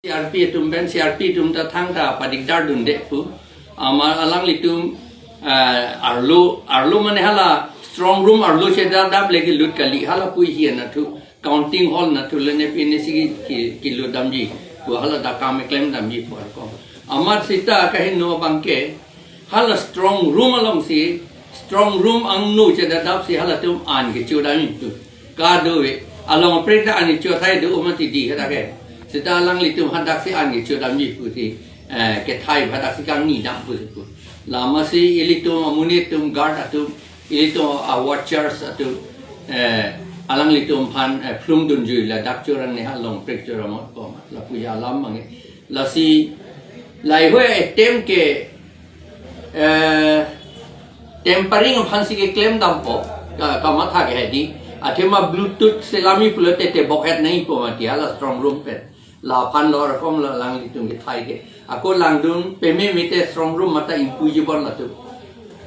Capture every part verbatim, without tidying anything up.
C R P atum pen, C R P atum ta thangta padikdar dunde pu. Ama alanglitum, eh, arlo, arlo mane hala strong room arlo chedadap le kelut kali, hala pu hi anatthu. Counting hall anatthu le ne pine si ki, ki, kelut damji. Pu hala dak kam keklem damji pu ako. Amat seta kaheno abangke, hala strong room alongsi, strong room angno chedadapsi halatum an kecho damji pu. Kadokave, along aprek ta an kecho thai do mati di kata ke. Seta alanglitum hadaksi an kecho damji pusi, eh, kethai hadaksi kangni dam pusi pu. Lasi ilitum amonit atum, guard atum, ilitum a watchers atum, eh, alanglitum aphan, eh, phlung dunjui ladak chorang ne ha along aprek chorang mo ko ma. Lapu alam abangke. Lasi laheihui attempt ke, eh, tampering aphansi keklem dampo, ka, kamatha ke hedi. Athema Bluetooth selamji pulote tebokhet nangjipo mati hala strong room pen. Laphan lo rakom la alanglitum kethai ke. Ako langdun peme mete strong room mate ingpuji bor latum.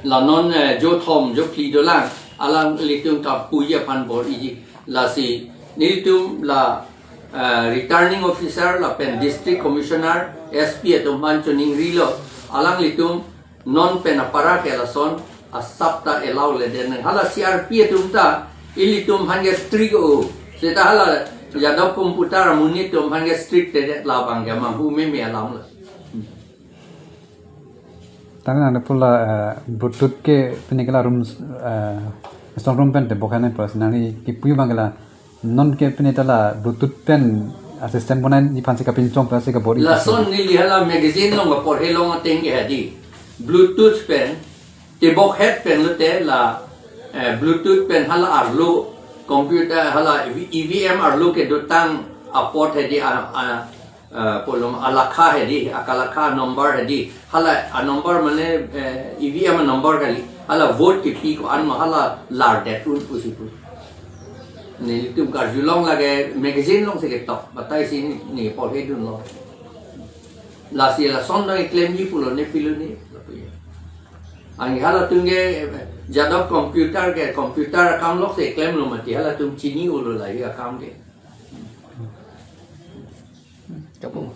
La non, eh, jothom, jophli dolang. Alanglitum kapuji aphan bor-iji. Lasi nelitum la, eh, returning officer lapen district commissioner, S P atum aphan choningrilo. Alanglitum non pen apara ke lason asap ta allow le den. Hala C R P atum ta ilitum aphan ke strict o. Seta hala Yadav computer amonit atum aphan ke strict te labang ke manghu meme alam lo. Tangte nangpula, eh, Bluetooth ke pine ke la room, eh, strong room pen tebokhet nangpo, nangli kipu abangke la non ke pine ta la Bluetooth pen a system bonai aphansi kapinchong pensi kabor-i. Lason neli hala magazine along porhe long ateng ke hedi. Bluetooth pen, tebokhet pen lote la, eh, Bluetooth pen hala arlo, computer hala E V M arlo kedotang apot hedi a, a, eh, polom alakha hedi, akalakha number hedi, hala a number mane, eh, E V M number kali, hala vote kepi ko-an ma hala lar det un pusi pu. Nelitum karjulong lake magazine alongsi ketok, batai si ne porhe dunlo. Lasi lason dong klemji pulo ne pilo ne. Anke halatum ke, eh, Yadav computer ke, computer akam loksi klemlo mati, halatum chini-olo lahei akam ke. Kapu.